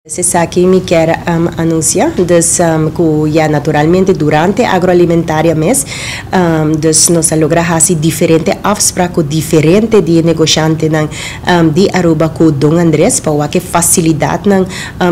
Esaki mi kier anuncia, dus cu ya naturalmente durante Agroalimentaria mes, dus nos a logra haci diferente afspraak cu diferente di e negociantenan di Aruba cu Don Andres pa wak e facilidadnan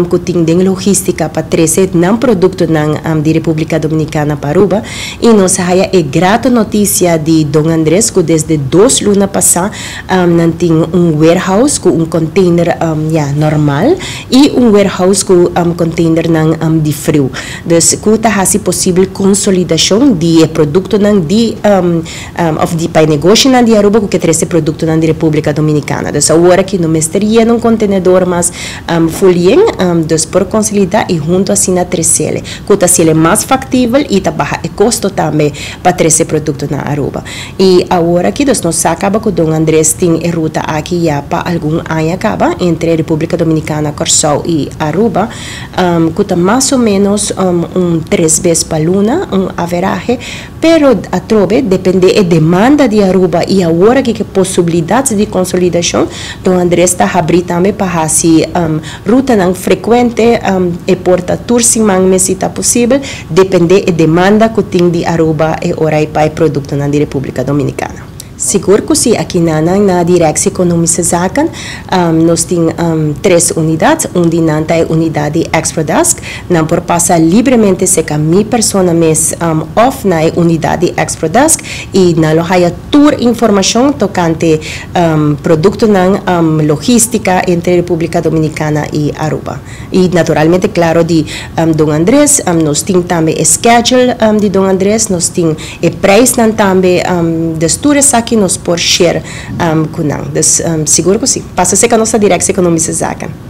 cu tin den logistica pa trece nan productonan di Republica Dominicana pa Aruba. Y nos a haya e grato noticia di Don Andres cu desde 2 luna pasa nan tin un warehouse cu un container ya, normal y un warehouse cu container nan di frio. Dus cu ta haci posibel consolidacion di productonan di of di pa negoshi nan di Aruba cu ke trece productonan di Republica Dominicana. Dus awor aki no mester yena un contenedor mas full yen, dus por consolida y hunto asina trecele. Cu ta haciele mas factibel y ta baha e costo tambe pa trece producto na Aruba. Y awor aki dus nos sa caba cu Don Andres tin e ruta aki ya pa algun aña caba entre Republica Dominicana, Corsou y Aruba, cu ta mas o menos un tres bes pa luna, un average, pero atrobe depende e demanda di Aruba y awor aki cu posibilidad di consolidacion, Don Andres ta habri tambe pa haci rutanan frecuente, e por ta tur siman mes ta posibel, depende e demanda cu tin di Aruba e ora pa e productonan di Republica Dominicana. Sigur cu si, aki na Directie Economische Zaken, nos tin tres unidad, un di nan ta e unidad di Exprodesk, nan por pasa libremente serca mi persona mes of na e unidad di Exprodesk y nan lo haya tur informacion tocante productonan, logistica entre Republica Dominicana y Aruba. Y naturalmente, claro, di Don Andres, nos tin tambe schedule di Don Andres, nos tin e prijsnan tambe, dus tur esaki nos por share cu nan. Dus sigur cu si. Pasa serca nos Directie Economische Zaken.